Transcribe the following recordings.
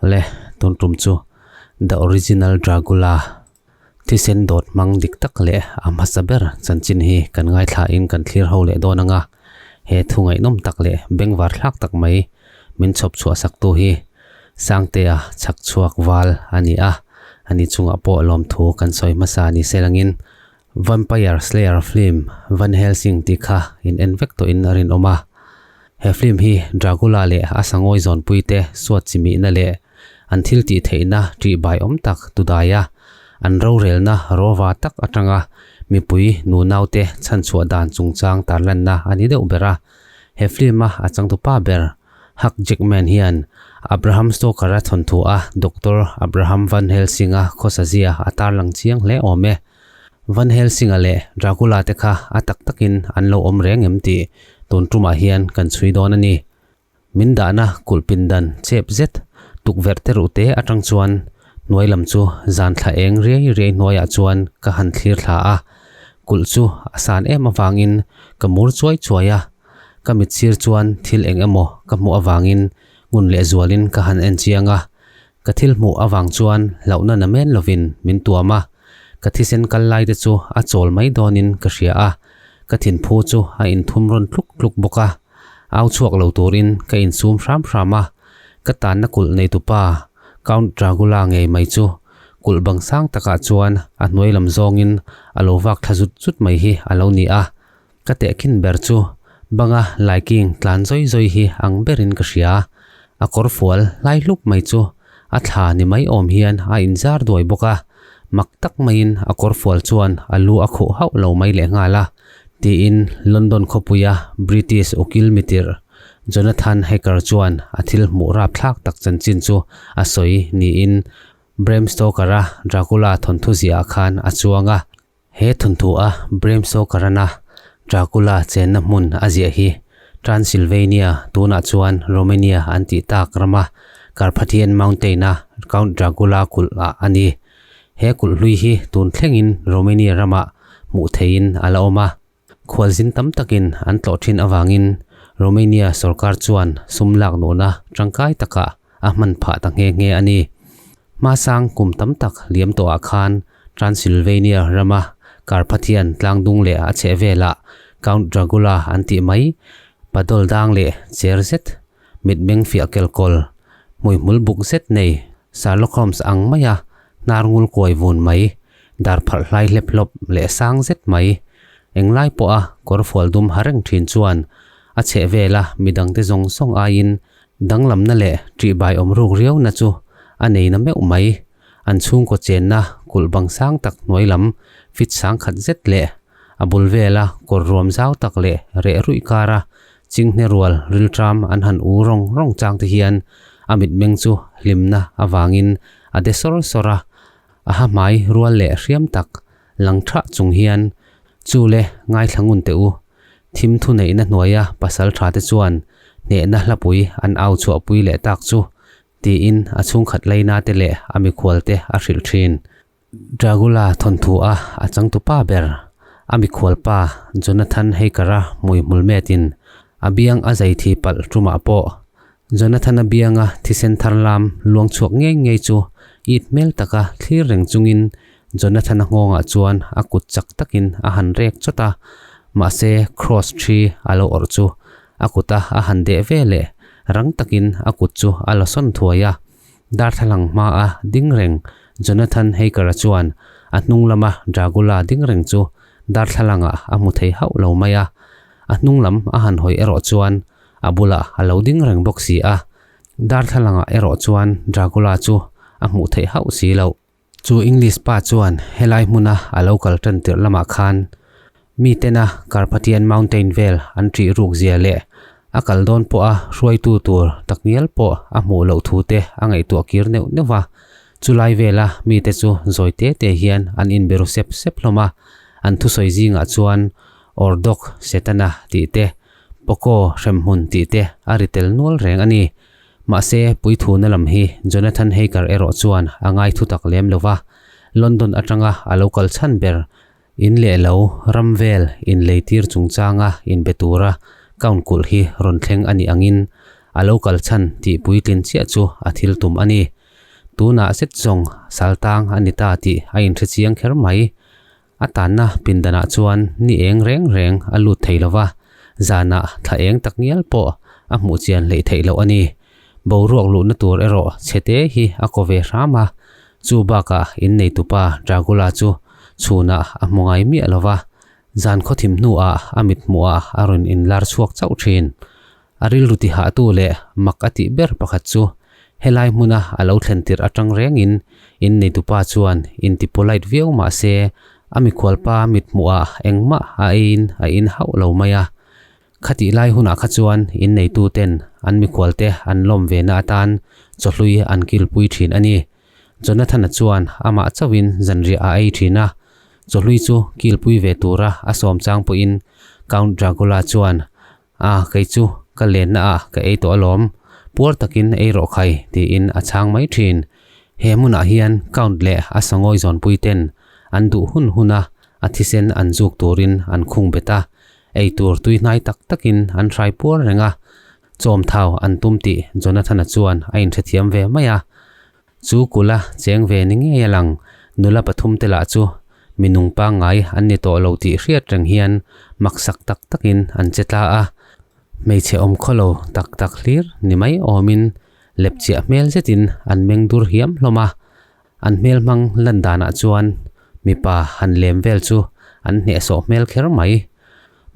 Le tun tum chu The Original Dragula thisen dawt hmang dik tak leh a hmasa ber chanchin hi kan ngaithla in kan thlir ho leh dawn anga he thu ngaihnawm tak leh bengvar thlak tak mai min chhawp chhuah sak tu hi Sangtea chhak chhuak val a ni a, ani chungah pawh lawmthu kan sawi hmasa ni selangin Vampire Slayer film Van Helsing tih kha in en vek tawhin a rinawm a. He film hi Dracula leh a sangawi zawnpuite suat chimihna leh an thil tih theihna ṭih bai awm tak tudaia an rorelna rawva tak atanga mipui nunaute chhanchhuah dan chungchang tarlanna a ni deuh ber a. He film-a a changtupa ber Hugh Jackman hian Abraham Stoker-a thawnthu a Doctor Abraham Van Helsing-a khawsazia a tarlang chiang hle awm e. Van Helsing-a leh Dracula te kha a tak takin an lo awm reng em tih tun tumah hian kan chhui dawn a ni. Min dahna kulh pindan chep zet tukverh te ruh te atang chuan hnuai lam chu zan thla eng riai riai hnuaiah chuan ka han thlir thla a, kulh chu a san em avangin ka mur chuai chuai a. Ka mit sir chuan thil eng emaw ka hmuh avangin ngun leh zualin ka han en chiang a, ka thil hmuh avang chuan hlauhna na men lovin min tuam a, ka thisen kal lai te chu a chawl mai dawnin ka hria a, ka thinphu chu a inthum rawn tluk tluk bawk a, au chhuak lo turin ka insum hram hram a, ka tanna kulh neitupa Count Dragula ngei mai chu kulh bang sang takah chuan a hnuai lam zawngin a lo vak thla zut zut mai hi a lo ni a. Ka tehkhin ber chu banga laiking tlan zawi zawi hi ang berin ka hria. A kawr fual hlai hlup mai chu a thla ni mai awm hian a inzar duai bawk a, mak tak maiin a kawr fual chuan a lu a khuh hauh lo mai leh nghal a, tiin London khawpuia British ukil mitirh Jonathan Hacker chuan a thil hmuh rapthlak tak chanchin chu a sawi niin Bram Stoker-a Dracula thawnthu ziahah khan a chuang a. He thawnthu a Bram Stoker-ana Dracula chenna hmun a ziah hi Transylvania, tunah chuan Romania an tih tak rama Carpathian Mountain-a Count Dracula kulh ah a ni. He kulh hlui hi tun thlengin Romania ramah hmuh theihin a la awm a. Khualzin tam takin an tlawh thin avangin Romania sorkar chuan sum lak nuhna tangkai takah a hman phah ta nghe nghe a ni. Hmasang kum tam tak liam tawhah khan Transylvania rama Carpathian tlangdung leh a chheh velah Count Dracula an tih mai padawl dang leh cher zet mitmeng fiah kelkawl hmuihmul buk zet nei Sherlock Holmes ang maia hnar ngul kuai vun mai Dar phalh hlai hlep hlawp leh sang zet mai. Englai pawha kawr fual dum ha reng thin chuan a chheh vela midangte zawng zawng aiin danglamna leh ṭihbai awm ruk riauna chu a nei na meuh mai. An chhungkaw chenna kulh bang sang tak hnuai lam fit sang khat zet leh a bul vela kawr ruam zau tak leh reh ruih kara chinghne rual rilṭam an han u rawng rawng chang te hian a mitmeng chu hlimna avangin a de sawr sawr a. A ha hmai rual leh hriam tak lang thah chung hian, Chu le, ngaithla ngun teh u. Thim thu neihna hnuaia pasal tha te chuan hnehna hlapui an au chhuahpui leh tak chu, tiin a chhungkhat leina te leh a mikhual te a hrilh thin. Dragula thawnthu a a changtupa ber, a mikhual pa Jonathan Haker-a hmuihmul metin a biang a zai thi palh tumah pawh Jonathana bianga thisen thar lam luang chhuak ngei ngei chu it hmel taka thlir reng chungin Jonathana nghawngah chuan a kut chak takin a han rek chawt a, mahse cross thi a lo awrh chu a kuta a han deh ve leh rang takin a kut chu a la sawn thuai a. Darthlalang hmaa ding reng Jonathan Haker-a chuan a hnung lama Dragula ding reng chu darthlalangah a hmu thei hauh lo mai a, a hnung lam a han hawi erawh chuan A bulah a lo ding reng bawk si a, darthlalangah erawh chuan Dracula chu a hmuh theih hauh si loh. Chu English pa chuan helai hmuna a lo kal tan tirh lamah khan mi tena Carpathian Mountain vel an ṭih ruk zia leh a kal dawn pawha hruaitu tur takngial pawh a hmuh loh thu te a ngaihtuah kir neuh neuh va. Chulai vela mite chu zawi te te hian an inberu sep sep hlawm a, an thusawi zingah chuan Ordok Setana tih te, Poco hremhmun tih te a ri tel nual reng a ni. Mahse, puithuna lam hi Jonathan Haker erawh chuan a ngai thutak lem lo va, London atanga a lo kal chhan ber in leh lo ram vel inleitir chungchanga inbe tura Count kulh hi rawn thleng a nih angin A lo kal chhan tih puitlin chiah chu a thil tum a ni. Tunah zet zawng saltang a ni ta tih a inhre chiang kher mai. A tanna pindanah chuan ni eng reng reng a lut thei lo va, zanah thla eng tak ngial pawh a hmuh chian hleih theih loh a ni. Boruak luhna tur erawh chhete hi a kaw ve hram a, chu bakah inneitupa Dragula chu chhunah a hmu ngai miah lo va, zan khawthim hnuah a mithmuhah a rawn inlar chhuak chauh thin. A rilru tihahtu leh mak a tih ber pakhat chu helai hmuna a lo thlen tirh atang rengin inneitupa chuan inti polite viau mah se a mikhualpa mithmuhah engmah a eiin a in hauh lo mai a. Khatih lai hunah kha chuan inneituten an mikhualte an lawm ve na atan chawhlui an kilpui thin a ni. Jonathana chuan amah chauhin zanriah a ei thin a, chawhlui chu kilpui ve tura a sawm chang pawhin Count Dracula chuan A, kei chu ka lenna ah ka ei tawh alawm, puar takin ei rawh khai tiin a chhang mai thin. He hmunah hian count leh a sangawi zawnpui ten an duh hun hun a, a thisen an zuk turin an khung bet a, ei tur tui hnai tak takin an hrai puar reng a, chawm thau an tum tih Jonathana chuan a inhrethiam ve mai a. Chu kula cheng ve ni ngei a lang, nula pathum te lah chu mi nung pangngai an ni tawh lo tih hriat reng hian maksak tak takin an che tla a. Hmeichhe awm khaw lo tak tak hlir ni mai awmin lepchiah hmel zetin an meng dur hiam hlawm a. An hmel hmang lan danah chuan mipa han lem vel chu an hnehsawh hmel kher mai.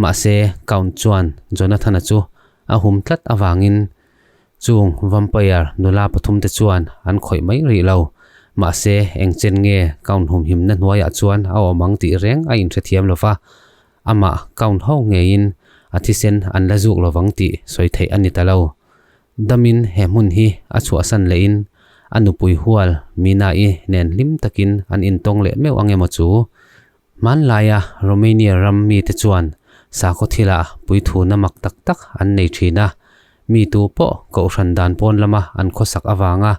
Mahse Count chuan Jonathana chu a hum tlat avangin Chung vampire nula pathumte chuan an khawih mai rih lo. Mahse, eng chen nge Count humhimna hnuaiah chuan a awm ang tih reng a inhrethiam lo va, amah Count ho ngeiin a thisen an la zuk lovang tih sawi theih a ni ta lo. Damin he hmun hi a chhuahsan lehin a nupui hual Mina-i nen hlim takin an intawng leh meuh ang emaw chu? Hmanlaia Romania ram mite chuan sakhaw thilah puithuna mak tak tak an nei thin a, mi tu pawh kohhran dan pawn lama an khawsak avanga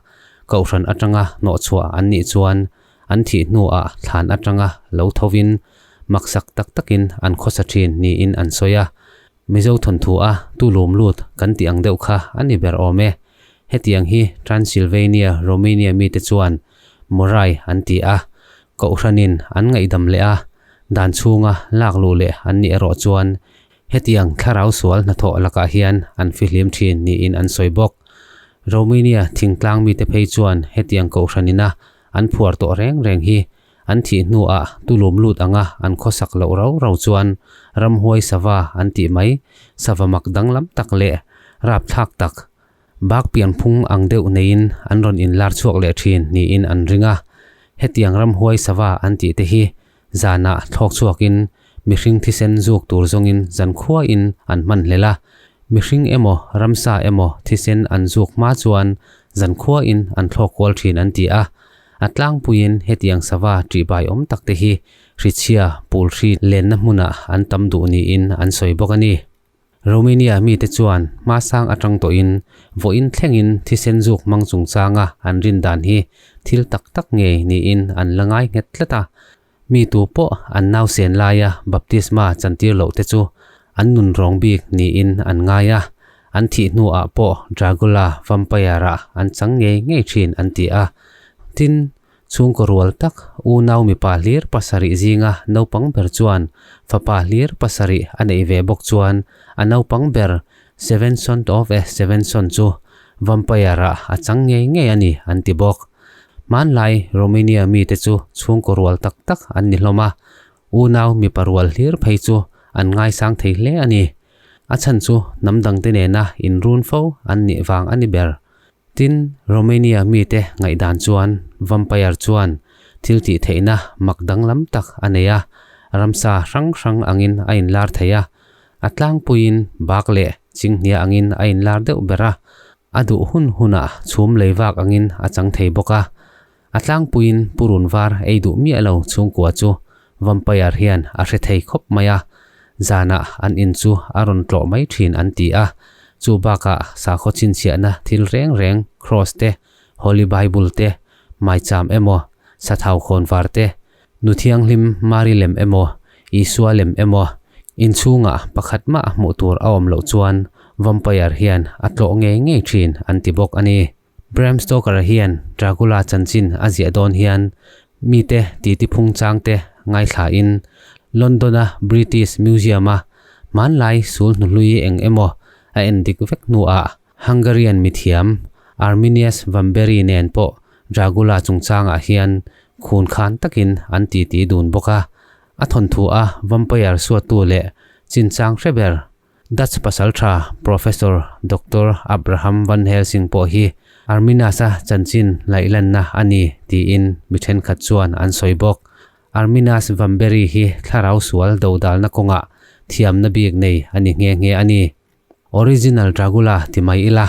kohhran atanga hnawhchhuah an nih chuan an thih hnuah thlan atanga lo thovin maksak tak takin an khawsa thin niin an sawi a. Mizo thawnthu a tu lum lut kan tih ang deuh kha a ni ber awm e. Hetiang hi Transylvania, Romania mite chuan Morai an ti a, Kohhranin an ngaihdam leh a, dan chhunga lak luh leh an nih erawh chuan hetiang thlarau sual hnathawh lakah hian an fihlim thin niin an sawi bawk. Romania thingtlang mite phei chuan hetiang kohhranina an phuar tawh reng reng hi an thih hnuah tulum lut anga an khawsak loh rau rau chuan ramhuai sava an tih mai, sava mak danglam tak leh rapthlak tak Bak pianphung ang deuh neiin an rawn inlar chhuak leh thin niin an ring a. Hetiang ramhuai sava an tih te hi zanah thlawk chhuakin mihring thisen zuk tur zawngin zankhuain an hman hlel a. Mihring emaw ramsa emaw thisen an zuk hma chuan zankhuain an thlawk kual thin an ti a. A tlangpuiin hetiang sava ṭihbai awm tak te hi hrichhia, pulhri lenna hmunah an tam duh niin an sawi bawk a ni. Romania mite chuan hmasang atang tawhin vawiin thlengin thisen zuk hmang chungchanga an rin dan hi thil tak tak ngei niin an la ngai nghet tlat a. Mi tu pawh an nausen laia baptisma chantir loh te chu an nun rawng bik niin an ngai a, an thih hnuah pawh Dracula vampire-ah an chang ngei ngei thin an ti a. Tin, Chhungkaw rual tak, unau mipa hlir pasarih zinga naupang ber chuan fapa hlir pasarih a neih ve bawk chuan a naupang ber Seven Son of a Seven Son chu vampire-ah a chang ngei ngei a ni an ti bawk. Hmanlai Romania mite chu chhungkaw rual tak tak an ni hlawm a, unau mipa rual hlir phei chu an ngaisang thei hle a ni. A chhan chu hnam dangte nena inrun fo an nih vang a ni ber. Tin, Romania mite ngaihdan chuan vampire chuan thil tih theihna mak danglam tak a nei a, ramsa hrang hrang angin a inlar thei a, a tlangpuiin bak leh chinghnia angin a inlar deuh ber a, a duh hun hunah chhum lei vak angin a chang thei bawk a. A tlangpuiin purun var ei duh miah lo chhungkua chu vampire hian a hre thei khawp mai a, zanah an in chu a rawn tlawh mai thin an ti a, chu bakah sakhaw chhinchhiahna thil reng reng cross te, Holy Bible te, maicham emaw, sathau khawn var te, nu thianghlim Mari lem emaw, Isua lem emaw, inchhungah pakhat mah hmuh tur a awm loh chuan Vampire hian a tlawh ngei ngei thin an ti bawk a ni. Bram Stoker-a hian Dracula chanchin a ziah dawn hian mite titi phung changte ngaithlain London-a British Museum-a hmanlai sul hnuhlui eng emaw a en dik vek hnuah Hungarian mithiam Arminius Vambery nen pawh Dracula chungchangah hian khun khan takin an titi dun bawk a. A thawnthu a vampire suattu leh chinchang hre ber Dutch pasaltha Professor Doctor Abraham van Helsing pawh hi Arminus-a chanchin laihlanna a ni tiin mi thenkhat chuan an sawi bawk. Arminus Vambery hi thlarau sual dodalna kawngah thiamna bik nei a ni nghe nghe a ni. Original Dragula ti mai ila,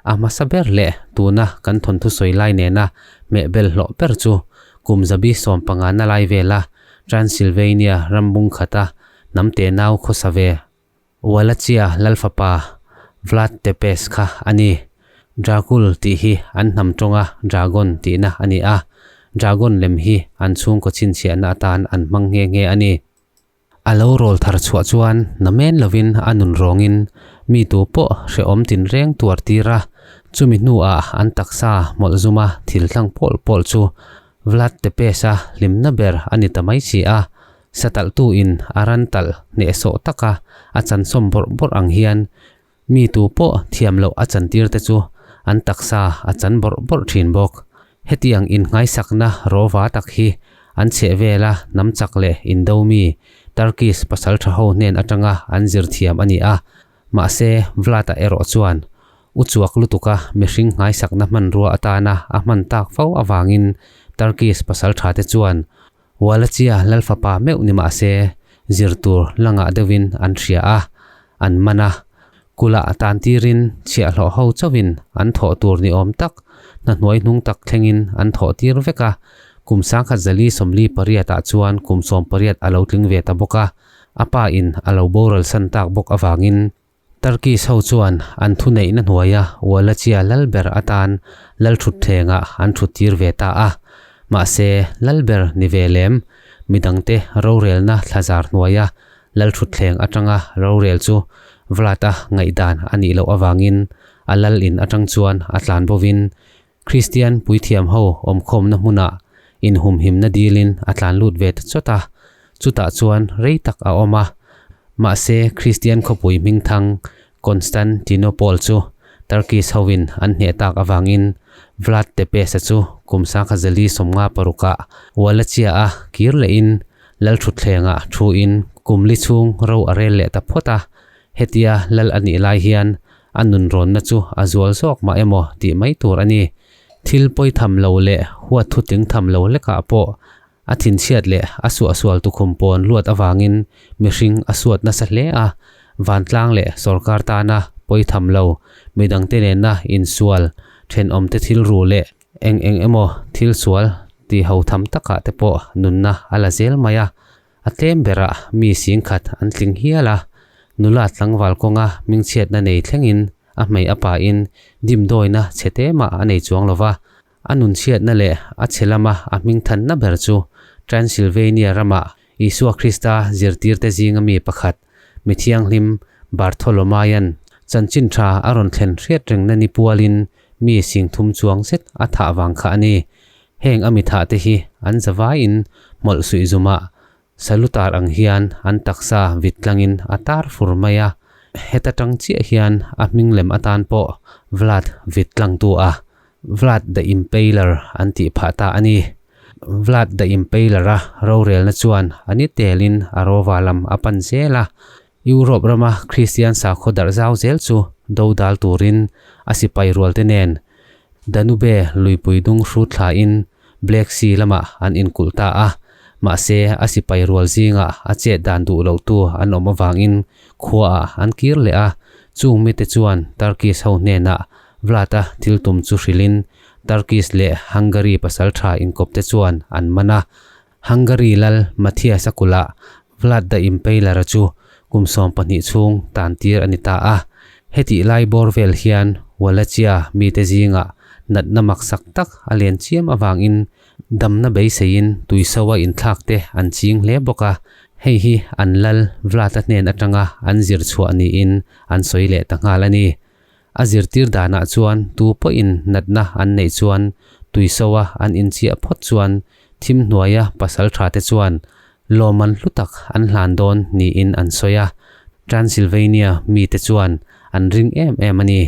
a hmasa ber leh tuna kan thawnthu sawi lai nena hmehbel hlawh ber chu kum zabi sawmpangana lai vela Transylvania rambung khata hnam tenau khawsa ve Wallachia lalfapa Vlad Tepes kha a ni. Dracul tih hi an hnam tawnga dragon tihna a ni a, dragon lem hi an chhungkaw chhinchhiahna atan an hmang nghe nghe a ni. A lo rawl thar chhuah chuan namen lovin a nun rawngin mi tu pawh hrehawm tinreng tuar tir a, chumi hnuah an taksa mawlh zuma thil tlang pawl pawl chu Vlad Tepes-a hlimna ber a ni ta mai si a, satalhtu in a ran talh hnehsawh taka a chansawm bawrh bawrh ang hian mi tu pawh thiam loh a chantir te chu an taksa a chan bawrh bawrh thin bawk. Hetiang innghaisakna rawva tak hi an chheh vela hnam chak leh indo mi Turkish pasaltha ho hnen atanga an zir thiam a ni a, mahse Vlad-a erawh chuan U chuak lutuka mihring nghaisakna hmanrua atana a hman tak fo avangin Turkish pasaltha te chuan Wallachia lalfapa meuh ni mah se zir tur la ngah deuhin an hria a, an man a. Kula a tan tirin chhiahhlawh ho chauhin an thawh tur ni awm tak, hna hnuai hnung tak thlengin an thawh tir vek a. Kum 1948 ah chuan kum 18 a lo tling ve ta bawk a, a pa in a lo boral san tak bawk avangin Turkish ho chuan an thuneihna hnuaia Wallachia lal ber atan lal thutthlengah an thuttir ve ta a. Mahse, lal ber ni ve lem, midangte rorelna thlazar hnuaia lal thutthleng atanga rorel chu Vlad-a ngaihdan a nih loh avangin a lal in atang chuan a tlan bovin Kristian puithiam ho awmkhawmna hmunah inhumhimna dilin a tlan lut ve ta chawt a, chutah chuan rei tak a awm a. Mahse, Kristian khawpui hmingthang Constantinople chu Turkish hoin an hneh tak avangin Vlad Tepes-a chu kum 1956-ah Wallachia-a kir lehin lalthutthlengah thuin kum li chhung ro a rel leh ta phawt a. Hetia lal a nih lai hian A nunrawnna chu a zual zawk mah emaw tih mai tur a ni. Thil pawi tham lo leh huat thu tling tham lo lekah pawh a thinchhiat leh a suahsual tukhum pawn luat avangin mihring a suat nasa hle a, vantlang leh sawrkar tana pawi tham lo, midangte nena insual, thenawmte thil ru leh eng eng emaw thil sual ti ho tham takah te pawh nunna a la zel mai a. A tlem berah mi singkhat an tling hial a, nula tlangval kawnga hmingchhiatna nei thlengin a hmei a pain dimdawina chhe te mah a nei chuang lo va. A nunchhiatna leh a chhe lama a hmingthanna ber chu Transylvania rama Isua Krista zirtirte zinga mi pakhat, mi thianghlim Bartholomaean chanchin tha a rawn thlen hriat rengna ni pualin mi singthum chuang zet a thah vang kha a ni. Heng a mithah te hi an zavaiin hmawlh suih zumah salutar ang hian an taksa vit tlangin a tar fur mai a, heta tang chiah hian a hming lem atan pawh Vlad vit tlangtu a Vlad the Impaler an tih phah ta a ni. Vlad the Impaler-a rorelna chuan a ni telin a rova lam a pan zel a, Europe rama Kristian sakhaw darh zau zel chu dodal turin a sipai rualte nen Danube luipui dung hrut thlain Black Sea lamah an inkulh ta a, mahse a sipai rual zingah a chet dan duh lotu an awm avangin khuaah an kir leh a, chung mite chuan Turkish ho hnenah Vlad-a thil tum chu hrilhin Turkish leh Hungary pasaltha inkawpte chuan an man a. Hungary lal Matthias-a kulhah Vlad the Impaler-a chu kum 12 chhung tan tir a ni ta a. Hetih lai bawr vel hian Wallachia mite zingah natna maksak tak a len chiam avangin damna beiseiin tuiso a inthlak te an ching hle bawk a. Hei hi an lal Vlad-a hnen atanga an zir chhuah niin an sawi leh ta nghal a ni. A zirtir danah chuan tu pawhin natna an neih chuan tuisoa an inchiah phawt chuan thim hnuaia pasal thate chuan lawmman hlu tak an hlan dawn niin an sawi a, Transylvania mite chuan an ring em em a ni.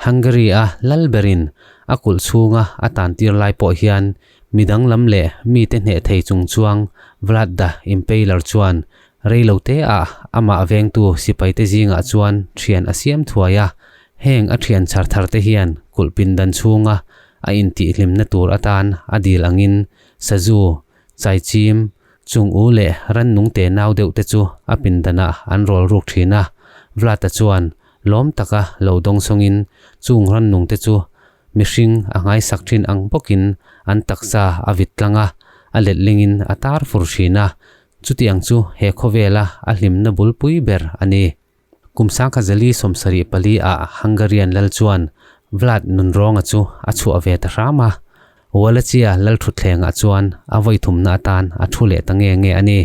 Hungary-a lal berin a kulh chhunga a tantir lai pawh hian mi danglam leh mite hneh thei chung chuang Vlad the Impaler chuan reiloteah amah vengtu sipaite zingah chuan thian a siam thuai a. Heng a thian chhar tharte hian kulh pindan chhunga a intihhlimna tur atan a dil angin sazu, chaichim, chung u leh rannungte nau deuhte chu a pindanah an rawl ruk thin a. Vlad-a chuan Lawm taka lo dawng sawngin chung rannungte chu mihring a nghaisak thin ang bawkin an taksa a vit tlang a, a letlingin a tar fur thin a, chutiang chu he khawvela a hlimna bulpui ber a ni. Kum sangkhazali 74 ah Hungarian lal chuan Vlad nunrawnga chu a chhuah ve ta hram a, Wallachia lalthutthlengah chuan a vawithumna atan a thu leh ta nge nge a ni.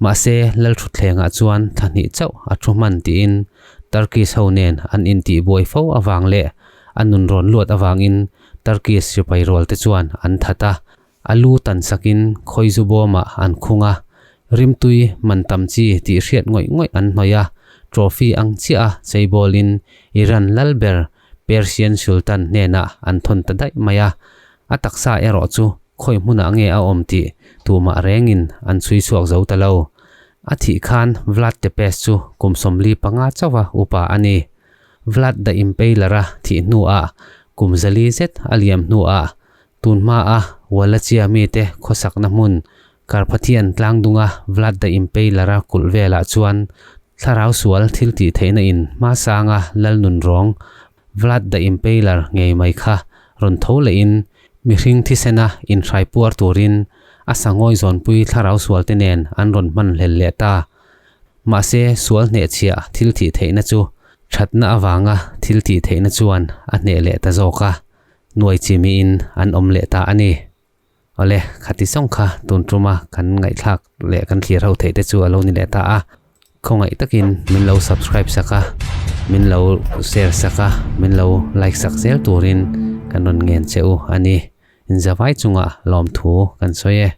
Mahse, lalthutthlengah chuan thla hnih chauh a thu hman tiin Turkish ho nen an intihbuai fo avang leh a nunrawn luat avangin Turkish sipai rualte chuan an that a, a lu tan sakin khawizu bawmah an khung a, rimtui man tam chi tih hriat ngawih ngawih an hnawih a, trophy ang chiah a cheibawlin Iran lal ber Persian Sultan hnenah an thawn ta daih mai a, a taksa erawh chu khawi hmunah nge a awm tih tumah rengin an chhui chhuak zo ta lo. A thih khan Vlad Tepes chu kum 45 chauha upa a ni. Vlad the Impaler-a thih hnuah kum 400 zet a liam hnuah tun hmaa Wallachia mite khawsakna hmun Carpathian tlangdunga Vlad the Impaler-a kulh velah chuan thlarau sual thil tih theihna in hmasanga lal nun rawng Vlad the Impaler ngei mai kha rawn tho lehin mihring thisena inhrai puar turin a sangawi zawnpui thlarau sualte nen an rawn hman hlel leh ta. Mahse sual hnehchhiah thil tih theihna chu thatna avanga thil tih theihna chuan a hneh leh ta zawk a, nuai chimiin an awm leh ta a ni. Awle, khati sawng kha tun tuma kan ngaihthlak leh kan thlir ho theih te chu a lo ni leh ta a. Khawngaih takin min lo subscribe sak a, min lo share sak a, min lo like sak zel turin kan rawn ngen che u a ni. Inzavai chungah lawmthu kan sawi e.